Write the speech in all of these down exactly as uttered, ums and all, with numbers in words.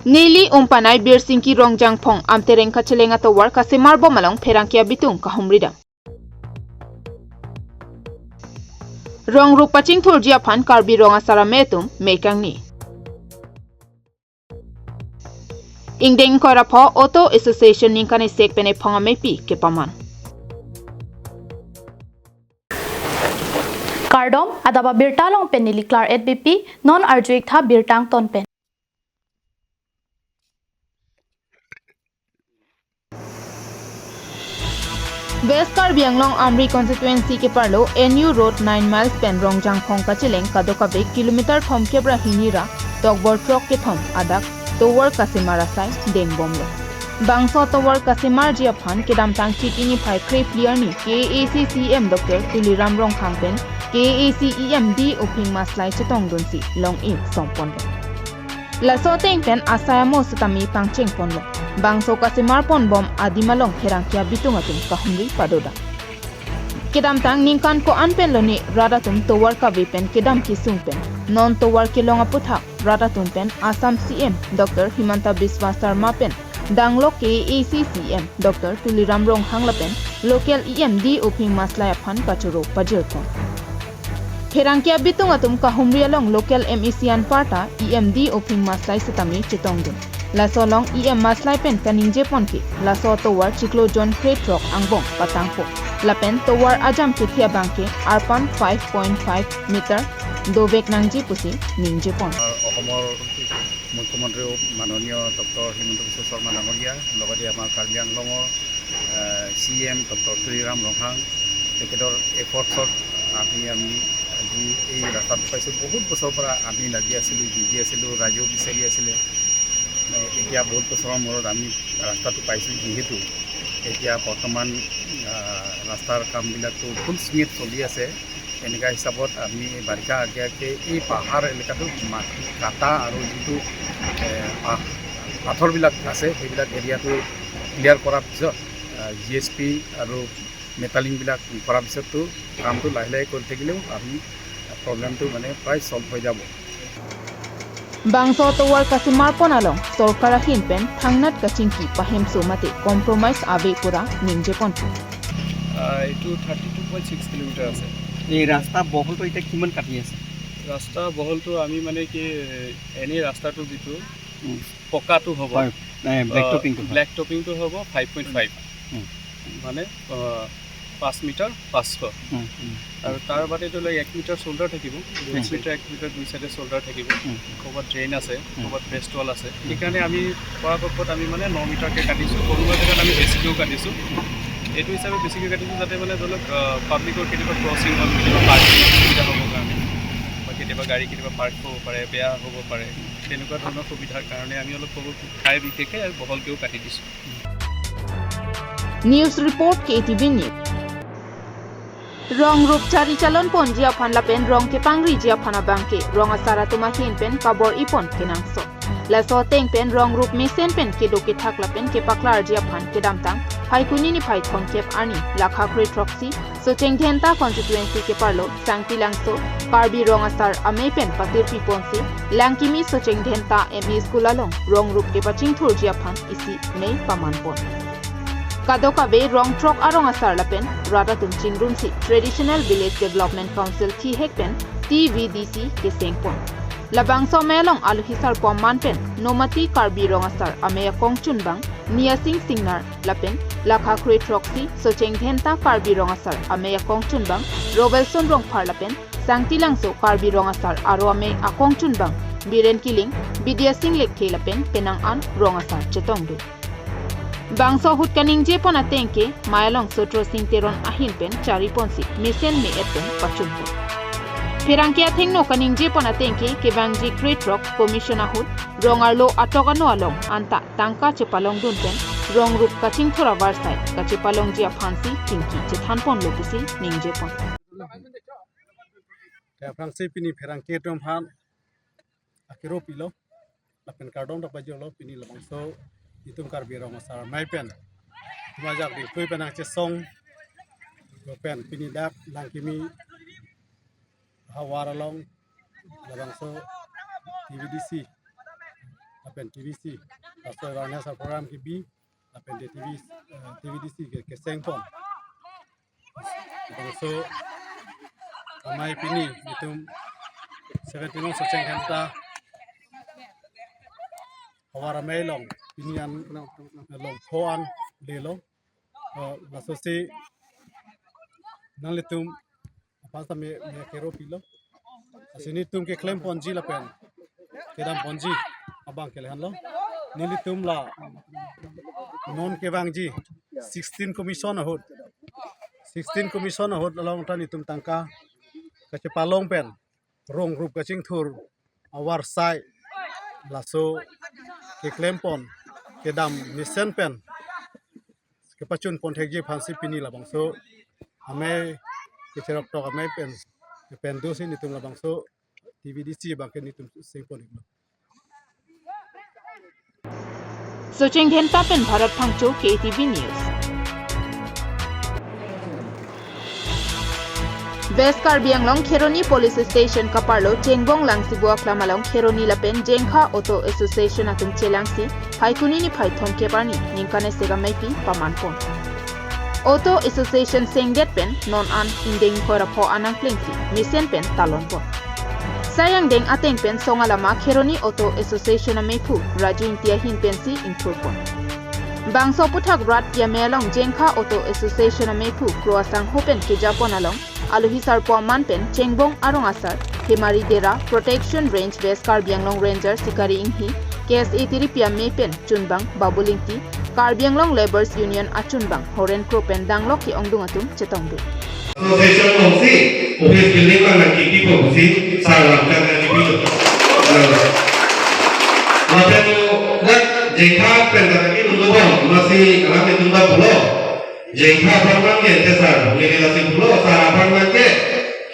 Neli Umpanai Birsingki Rongjangphong Amtereng kacheleng atovar kasemar bom along pherangke abitung kahumridam. Rong rup pachingthurji aphan Karbi Rong Asar Amei atum mei kangni. Ingdeng ingkoi ra pho Auto Association ningkan isek pen ephong ameipi kepaman. Kardom, adap abirta along pen neli Klar et Beypi, non arju-ik tha birta angton pen. West Karbi Anglong Amri constituency keparlo N U Road nine miles pen Rongjangphong kacheleng kadokave kilometer thomkep ra hini ra tokbor throk kethom adak tovar kasemar asai dengbomlo. Bangso tovar kasemarji aphan kedamtang Chiti niphai kre phli arni K A A C C E M Doctor Tuliram Ronghang pen K A A C E M D Uphing Maslai chetongdunsi long-i somponlo. Laso ateng pen asai amo setame pangchengponlo. Bangso kasemar ponbom adim along pherangke abitung atum kahumri padodam. Kedamtang ningkan ko-an pen lone rat atum tovar kave pen kedam kesung pen non tovar kelong aputhak rat atum pen Assam C M Doctor Himanta Biswa Sarma pen danglok K A A C C E M Doctor Tuliram Ronghang lapen local E M D Uphing Maslai aphan kachoro pajirpon. Pherangke abitung atum kahumri along local M A C anparta E M D Uphing Maslai setame chetongdun. Laso along E M Maslai pen kaningjepon ke laso atovar chiklo jon kre throk angbong patangpo. Lapen tovar ajam kethe abang ke arpan five point five meter dovek nangji pusi ningjepon. আমাৰ অসমৰ মুখ্যমন্ত্ৰী মাননীয় ডক্টৰ হিমন্ত বিশ্ব শৰ্মা ডাঙৰীয়া, লগতে আমাৰ কাৰ্বি আংলঙৰ, আহ, C M doctor Tuliram ৰংহাং, তেখেতৰ এফৰ্টছত আমি, আমি আজি এই ৰাস্তাটো পাইছোঁ। বহুত বছৰৰ পৰা আমি লাগি আছিলোঁ, যুঁজি আছিলোঁ, ৰাইজেও বিচাৰি আছিলে। এ, এতিয়া বহুত বছৰৰ মূৰত আমি ৰাস্তাটো পাইছোঁ। যিহেতু এতিয়া বৰ্তমান, আহ, ৰাস্তাৰ কামবিলাকতো ফুল স্পীডত চলি আছে। এনেকুৱা হিচাপত আমি বাৰিষা আগে আগে এই পাহাৰ এলেকাটো মাটি কাটা আৰু যিটো, এ, পা-, পাথৰবিলাক আছে, সেইবিলাক এৰিয়াটো ক্লিয়াৰ কৰাৰ পিছত, আহ, জি এছ পি আৰু মেটালিংবিলাক কৰাৰ পিছতো কামটো লাহে লাহে কৰি থাকিলেও আমি প্ৰব্লেমটো মানে প্ৰায় ছল্ভ হৈ যাব। Bangso tovar kasemarpon along sorkar ahin pen thangnat kachingki pahemso mate compromise ave pura ningjeponpo. আহ, এইটো thirty two point six kilometre আছে। এই ৰাস্তা বহলটো এতিয়া কিমান কাটি আছে? ৰাস্তা বহলটো আমি মানে কি, এনেই ৰাস্তাটো যিটো উম। পকাটো হ'ব, হয়, নাই, ব্লেক আহ, টপিংটো হয়। ব্লেক টপিংটো হ'ব ফাইভ পইণ্ট ফাইভ। উম। মানে, আহ, পাঁচ মিটাৰ পাঁচশ। উম, উম। আৰু তাৰ বাদে ধৰি লওক এক মিটাৰ চ'ল্ডাৰ থাকিব, এক উম। মিটাৰ, এক মিটাৰ দুই চাইডে চ'ল্ডাৰ থাকিব, উম। ক'ৰবাত ড্ৰেইন আছে, উম। ক'ৰবাত ৱেষ্ট ৱাল আছে। উম। সেইকাৰণে আমি পৰাপক্ষত আমি মানে ন মিটাৰকৈ কাটিছোঁ, কোনোবা জেগাত আমি বেছিকৈও কাটিছোঁ। উম। এইটো হিচাপে বেছিকৈ কাটিছোঁ যাতে মানে ধৰি লওক, আহ, পাব্লিকৰ কেতিয়াবা ক্ৰচিং হ'ল, কেতিয়াবা পাৰ্কিং অসুবিধা হ'বৰ কাৰণে, বা কেতিয়াবা গাড়ী কেতিয়াবা পাৰ্ক হ'ব পাৰে, বেয়া হ'ব পাৰে, তেনেকুৱা ধৰণৰ সুবিধাৰ কাৰণে আমি অলপ সৰু ঠাই বিশেষে আৰু বহলকৈও কাটি দিছোঁ। News report, K T V News. Rong rup chari chalonponji aphan lapen rong kepangriji aphan abangke rong asar atum ahin pen kabor-ipon kenangsot. Laso ateng pen rong rup mesen pen kedo kethak lapen kepaklarji aphan kedamtang Phaikuni niphai thomkep arni lakha kre throksi Socheng Dhenta constituency keparlo Sangti Langso Karbi Rong Asar Amei pen patirpiponsi Langkimi Socheng Dhenta M E School along rong rup kepachingthurji aphan isi mei pamanpon. Kadokave rong throk arong asar lapen rat atum chingrumsi Traditional Village Development Council thihek pen T V D C kesengpon. Labangso amei along alohi sarpo aman pen Nomati Karbi Rong Asar Amei akongchunbang Niasing Singnar lapen lakha kre throksi Socheng Dhenta Karbi Rong Asar Amei akongchunbang Robelson Rongphar lapen Sangti Langso Karbi Rong Asar Aro Amei akongchunbang Biren Killing, Bidya Sing Lekthe lapen penang an rong asar chetongdun. Bangso ahut kaningjepon ateng ke mei along Sotro Sing Teron ahin pen chariponsi mesen me-et pen pachunpon. Pherangke athengno kaningjepon ateng ke kevangji kre throk commission ahut rong arlo atok ano along anta tangka chepalongdun pen rong rup kachingthur avarsai kachepalongji aphansi chingki chethanponlo pusi ningjepon. Te aphrangsi pini pherangke atum aphan akero pilo, lapen kardom dak pajirlo. Pini labangso itum Karbi Rong Asar Amei pen, itum ajak dingtui pen nangchesong, lapen pini dak Langkimi havar along labangso T V D C lapen T V C, laso awareness program kebi, lapen T V, eh, T V D C ke, kechengpon. Bangso amei pini itum seventeen along Socheng Dhenta havar amei along pini an along pho an lelo. Eh, lasosi nanglitum aphan same me kero pilo. Lasi nelitum keklem ponji lapen kedam ponji abang ke lahenlo. Nelitum la non kevangji sixteen commission ahut. Sixteen commission ahut along ta nelitum tangka kachepalong pen rong rup kachingthur avarsai laso keklem pon kedam mesen pen kepachun pon thekji aphansi pini labangso amei kecherok tok amei pen pen dosi nelitum labangso T V D C abang ke nelitum chengpon iklo. Socheng Dhenta pen Bharat Phangcho, K T V News. West Karbi Anglong Kheroni Police Station kaparlo Chengbong Langsibu aklam along Kheroni lapen Jengkha Auto Association atum chelangsi Phaikuni niphai thomkep arni ningkan isi ameipi pamanpon. Auto Association sengdet pen non an ingdeng ingkoi ra pho anang plengsi mesen pen talonpon. Sai angdeng ateng pen Songalama Kheroni Auto Association ameiphu Raju Ingti ahin pensi ingthurpon. Bangso aphuthak rat pi amei along Jengkha Auto Association ameiphu Kro Asangho pen kejapon along alohi sarpo aman pen Chengbong arong asar Hemari Dera, Protection Range West Karbi Anglong Ranger Sikari Inghi, K S A tiripi amei pen chunbang Babul Ingti, Karbi Anglong Labourers Union achunbang Horen Kro pen danglok ke-ongdung atum chetongdun. Association alongsi office building abang nangkipipo pusi sar alam kan nangkipi. Lapen dak Jengkha pen nangkipi dun lo bang, amatsi alam itu ndak pulo. Jengkha apharman ke ante sar, neli lasi pulo, sar apharman ke,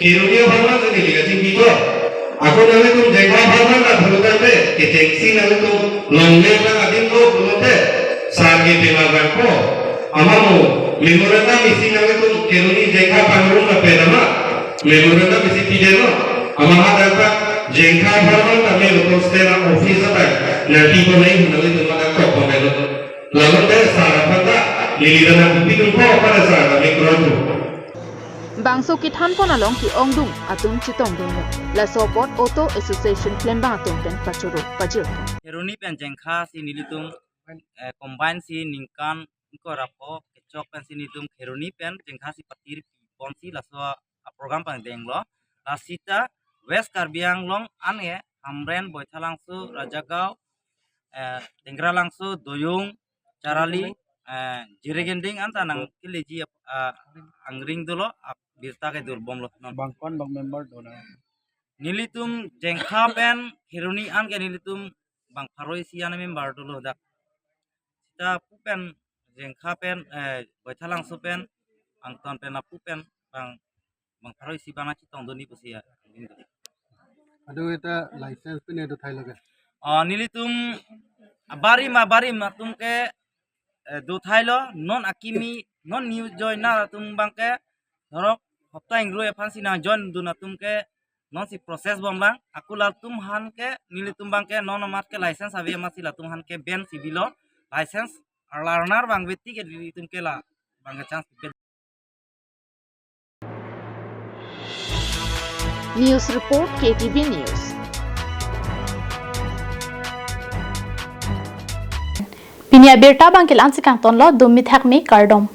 Kheroni apharman si neli kachingki chot. Ako nanglitum Jengkha apharman ta pulo tangte, kechengsi nanglitum longle nang adim lo pulote, sar ke pima bangpo. Amamo, memorandum isi nanglitum Kheroni Jengkha pangrum lapen ama, memorandum isi pidetlo. Ama hadak ta Jengkha apharman ta me local state office ta nangpipo nai nanglitum madak tok pamelo. Lalo te sar aphan ta neli ta nangpidunpo aphan ta sar ta me kronpo. Bangso kethanpon along ke-ongdung atum chetongdunlo. Laso apot Auto Association klembang atum pen pachoro pajir. Kheroni pen Jengkha si nelitum, eh, combine si ningkan ingkoi ra pho kechok pensi nelitum Kheroni pen Jengkha si patir ponsi laso aprogram pangdenglo. Lasita West Karbi Anglong an ke Hamren, Baithalangso, Rajagaon, eh, Dengralangso, Doyung, Charali, eh, Jirikinding anta nangkeleji ap-, ah, angring dolo, ap-, birta kedurbomlo non. Bang ko-an bang member dona? Nelitum Jengkha pen Kheroni an ke nelitum bang pharo isi an member dolo dak. Sita pu pen Jengkha pen, eh, Baithalangso pen, angton pen apu pen bang bang pharo isi bang nangchetongdunji pusi ya. Ado ita license pen do thailo ke? Ah, nelitum abarim abarim atum ke, eh, do thailo, non akimi, non new joiner atum abang ke, norok hopta ingro aphan si nangjoin dun atum ke, non si process bomlang, ako latum aphan ke, nelitum abang ke, non amat ke license ave amatsi latum aphan ke ban si bilo, license arlarnar abang beti ke nelitum ke la, abang ke chance ke. News report, K T V News. Pini abirta abang ke la-ansi kangtonlo, dum mithak me kardom.